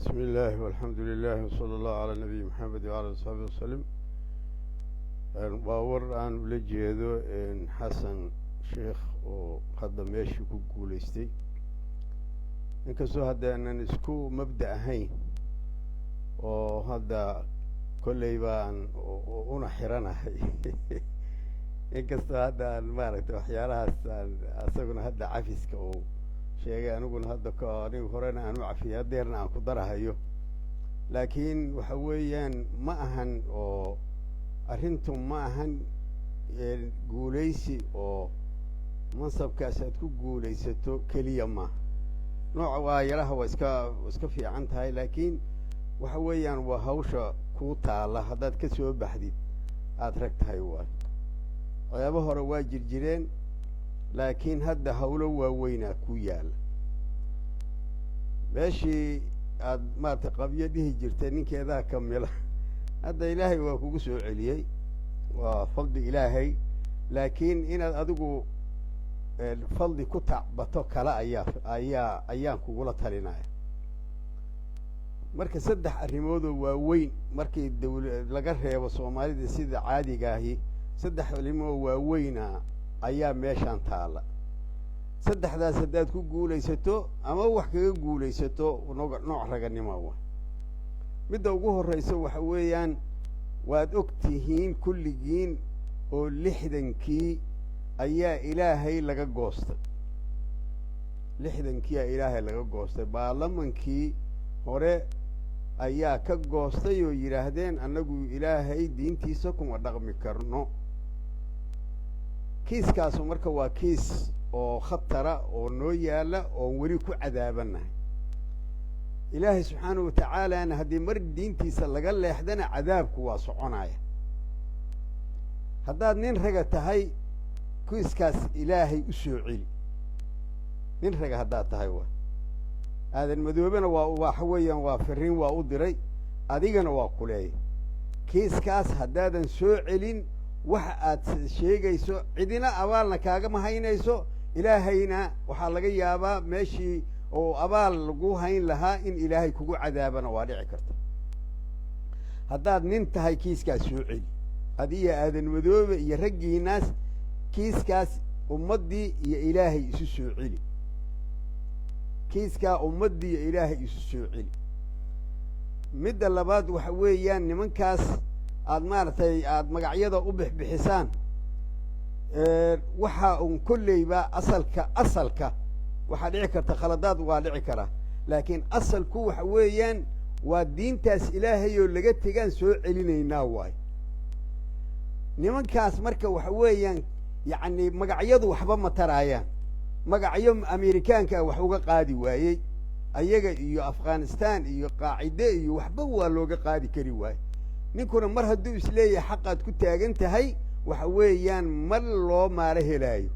Bismi illaahi walxamdu lilah wsala allahu calaa nabiyi Maxamed wala ali saxbi wasalim. Waa war aan ula jeedo Xasan Sheekh oo hadda meeshii ku guulaystay, inkastoo hadda aanan isku mabda ahayn oo hadda kolley baan una xiranahay, inkastoo hadda aan maaragtay waxyaalahaas aan asaguna hadda cafiska uu sheegay, aniguna hadda anigu horena aan u cafiyay, haddeerna aan ku darahayo. Laakiin waxa weeyaan, ma ahan oo arrintu ma ahan guulaysi oo mansabkaas aad ku guulaysato keliya maaha. Nooca waa yaraha waa iska fiican tahay, laakiin waxa weeyaan waa hawsha kuu taala haddaad ka soo baxdid aada rag tahay. Waayo, waxyaaba hore waa jirjireen, laakiin hadda hawlo waaweynaa ku yaalla. Meeshii aad maaragtay qabyo dhihi jirtay ninkeedaa kamila, hadda Ilaahay waa kugu soo celiyey, waa fadli Ilaahay. Laakiin inaad adigu fadli ku tacbato kale ayaa ayaan kugula talinaya. Marka saddex arrimoodoo waaweyn markii dawla laga reebo Soomaalida sida caadigaahi, saddex arrimoo waaweyna ayaa meeshaan taalla. Saddexdaas haddaad ku guulaysato ama wax kaga guulaysato, nooc raganimo wa. Midda ugu horreysa waxa weeyaan, waad og tihiin kulligiin oo 60-kii ayaa Ilaahay laga goostay. 60-kii ayaa Ilaahay laga goostay. Baarlamankii hore ayaa ka goostay oo yidhaahdeen, "Annagu Ilaahay diintiisa kuma dhaqmi karno." Kiiskaasu marka waa kiis oo khatara oo noo yaalla oon weli ku cadaabanahay. Ilaahay subxaanahu watacaalana haddii mar diintiisa laga leexdana, cadaabku waa soconaya. Haddaad nin raga tahay, kiiskaas Ilaahay u soo celi. Nin raga haddaad tahay, waa Aadan Madoobena, waa waxa weeyaan waa fariin waa u diray, adigana waa ku leeyay. Kiiskaas haddaadan soo celin, waxa aad sheegayso cidina abaalna kaagama haynayso. Ilaahayna waxaa laga yaabaa meeshii oo abaal lagu hayn lahaa in Ilaahay kugu cadaabana waa dhici karta. Haddaad nin tahay, kiiskaas soo celi, adiyo Aadan Madoobe iyo raggiinaas. Kiiskaas ummaddii iyo Ilaahay isu soo celi. Kiiskaa ummaddii iyo Ilaahay isu soo celi. Midda labaad waxa weeyaan, nimankaas aad maaragtay aada magacyada u bixbixisaan, waxa un kolleyba asalka waxaa dhici karta khaladaad waa dhici karaa, laakiin asalku waxa weeyaan waa diintaas Ilaahay oo laga tegaan soo celinaynaa waay. Nimankaas marka waxa weeyaan, yacni magacyadu waxba ma taraayaan. Magacyo Amerikaanka wax uga qaadi waayey ayaga iyo Afghanistan iyo Qaacide iyo waxba waa looga qaadi kari waaye. Ninkuna mar hadduu isleeyahay xaqaad ku taagan tahay, waxa weeyaan mar loo maaro helaayo,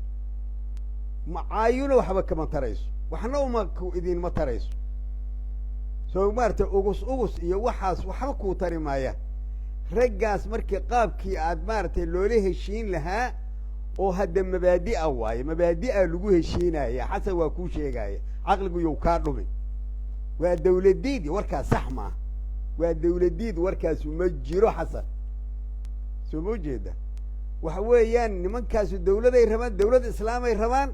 macaayuna waxba kama tarayso, waxna uma idinma tarayso. Soo maaragtay ugus ugus iyo waxaas waxba kuu tari maayaan. Raggaas markii qaabkii aad maaragtay loola heshiin lahaa oo hadda mabaadi'a waaye, mabaadi'a lagu heshiinaya. Xasan waa kuu sheegaya, caqligu yow kaa dhumin. Waa dawladiid, warkaas sax maaha. Waa dawladiid, warkaasu ma jiro. Xasan, soo ma ujeeda? Waxa weeyaan nimankaasu dawladay rabaan, dawlad islaamay rabaan,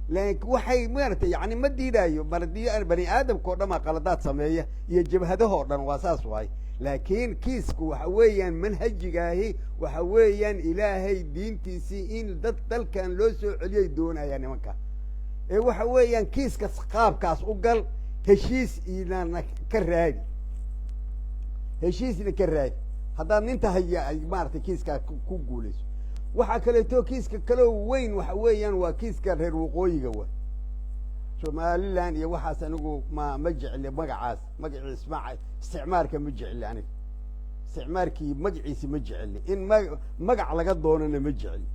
laakin waxay maaragtay yani ma diidaayo. Bani aadamka o dhan aa qaladaad sameeya iyo jabhadahoo dhan waa saas waay. Laakiin kiisku waxa weeyaan manhajigaahi waxa weeyaan Ilaahay diintiisii in dad dalkan loo soo celiyay doonayaan nimanka. Ee waxa weeyaan kiiskas qaabkaas u gal, heshiis inana ka raadi, heshiisna ka raadi. Haddaad nin tahay, maaragtay kiiskaa ku guulayso. Waxaa kaleeto kiiska kaloo weyn waxa weeyaan waa kiiska reer waqooyiga wa Somaliland iyo waxaas. Anigu ma jecli magacaas, magaciis ma isticmaarka ma jecli. Aniga isticmaarkii magaciisi ma jecli, in magac laga doonana ma jecli.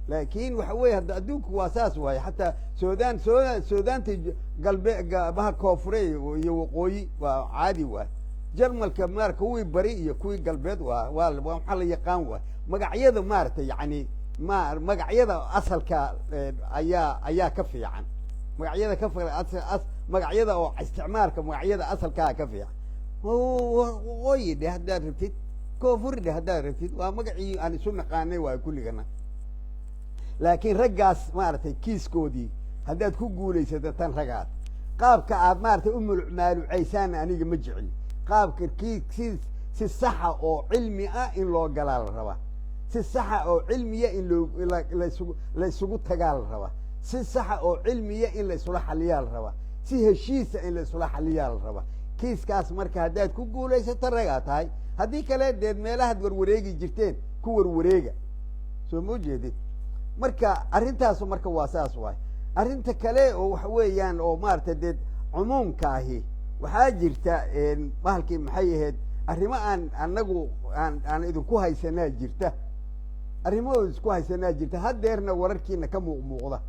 Laakiin waxa weeye hadda adduunku waa saas waaye. Xataa Sudan, Sudaanta galbe baha koonfure iyo waqooyi waa caadi waay. Jarmalka maar kuwii bari iyo kuwii galbeed waa waxaa la yaqaan waay. Magacyada maaragtay yani ma magacyada asalka ayaa ka fiican magacyada ka magacyada oo isticmaalka, magacyada asalkaa ka fiican. Waqooyi dheh haddaad rabtid, Koonfur dheh haddaad rabtid, waa magacii aan isu naqaanay waay kulligana. Laakiin raggaas maaragtay kiiskoodii haddaad ku guulaysato tan ragaad, qaabka aad maaragtay u maalucaysaanna aniga ma jecli. Qaabka kii si saxa oo cilmi ah in loo galaa la rabaa, si saxa oo cilmiya in loo laysugu laysugu tagaa la rabaa, si saxa oo cilmiya in laysula xaliyaa la rabaa, si heshiisa in laysula xaliyaa la rabaa kiiskaas. Marka haddaad ku guulaysato ragaa tahay, haddii kale deed meelahaad warwareegi jirteen ku warwareega. Soo ma ujeedid? Marka arrintaasu marka waa saas waay. Arrinta kale oo waxa weeyaan oo maaragtay dee cumuumkaahi, waxaa jirta bahalkii maxay ahayd, arrimo aan anagu aan idinku haysanaa jirta, arrimo isku haysanaa jirta. Haddeerna wararkiina ka muuqmuuqda.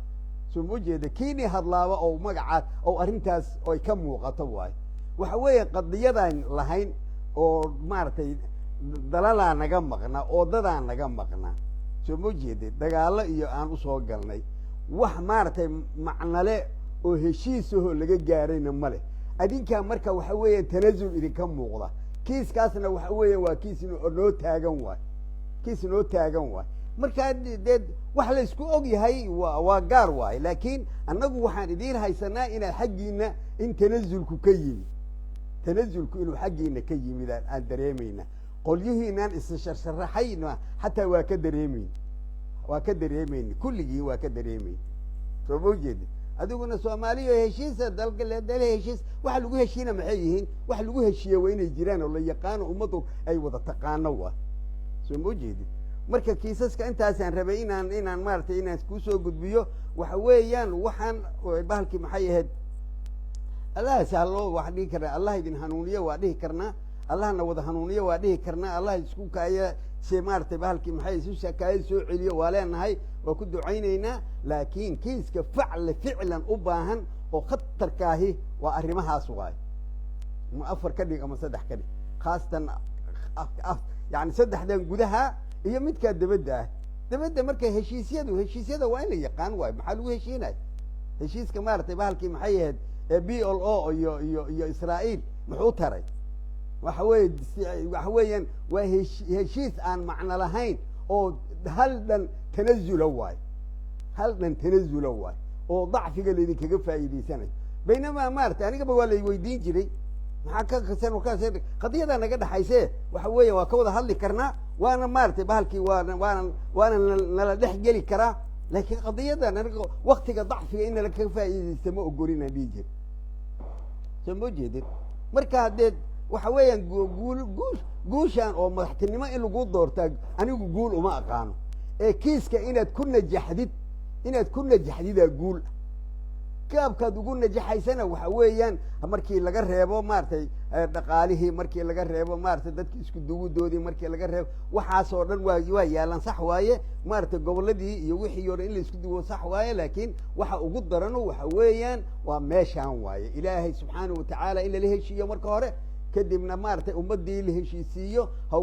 Soo ma ujeeda? Kiinii hadlaaba oo magacaas oo arrintaas ay ka muuqato waayo. Waxa weeye qadiyadaan lahayn oo maaragtay dalalaa naga maqnaa oo dadaa naga maqnaa. Soo ma ujeede? Dagaallo iyo aan usoo galnay wax maaragtay macnale oo heshiisahoo laga gaarayna male. Adinkaa marka waxa weeyaan tanasul idinka muuqda. Kiiskaasna waxa weeya waa kiis noo taagan waay, kiis noo taagan waay. Markaa dee wax la isku og yahay waa gaar waaye, laakiin annagu waxaan idiin haysanaa inaad xaggiina in tanasulku ka yimid, tanasulku inuu xaggiina ka yimid aan dareemayna. Qolyihiinaan isa sharsharaxayna xataa waa ka dareemayn, waa ka dareemayna, kulligii waa ka dareemayn. Soo ma ujeedi? Adiguna Soomaaliya heshiisa dalka dale heshiis, waxa lagu heshiina maxay yihiin? Wax lagu heshiiye waa inay jiraan oo la yaqaano, ummaddu ay wada taqaano waa. Soo ma ujeedid? Marka kiisaska intaasaan rabay inaan maaragtay inaan kuusoo gudbiyo. Waxa weeyaan waxaan bahalkii maxay ahayd, Allah sahlo waxaan dhihi karnaa, Allah idin hanuuniyo waa dhihi karnaa, Allahna wada hanuuniyo waa dhihi karnaa, Allah isku kaaya se maaragtay bahalkii maxay isu kaaya soo celiyo waa leenahay, waa ku ducaynaynaa. Laakiin kiiska facli ficlan u baahan oo khatarkaahi waa arrimahaas waay. Ma afar ka dhig ama saddex ka dhig, khaasatan yani saddexdan gudaha iyo midkaa debadda ah. Debadda marka heshiisyadu, heshiisyada waa in la yaqaan waayo. Maxaa lagu heshiinaya heshiiska maaragtay bahalkii maxay ahayd ee PLO iyo Israa'iil muxuu taray? Waxa weeye, waxa weeyaan waa heshiis aan macno lahayn oo hal dhan tanazula waayo, hal dhan tanazula waayo oo dacfiga laydinkaga faa'iidaysanayo. Baynamaa maaragtay anigaba waa lay weydiin jiray, maxaa ka kasan qadiyadaa naga dhexayse? Waxa weeya waa ka wada hadli karnaa, waana maaragtay bahalkii waana nala dhex geli karaa, laakiin qadiyadan aniga waktiga dacfiga in nala kaga faa'iidaysta ma ogolin aan dhihi jir. Soo ma ujeedin? Marka haddee waxa weeyaan guul guush guushaan oo madaxtinimo in lagu doortaa anigu guul uma aqaano, ee kiiska inaad ku najaxdid, inaad ku najaxdidaa guul. Gaabkaad ugu najaxaysana waxa weeyaan markii laga reebo maaragtay dhaqaalihii, markii laga reebo maaragtay dadki isku dugudoodii, markii laga reebo waxaasoo dhan waa yaalan, sax waaye. Maaragtay gobolladii iyo wixii o dhan in la isku duwo sax waaye, laakiin waxa ugu darano waxa weeyaan waa meeshaan waaye. Ilaahay subxaanahu watacaala in lala heshiiyo marka hore, kadibna maaragtay ummaddii la heshiisiiyo.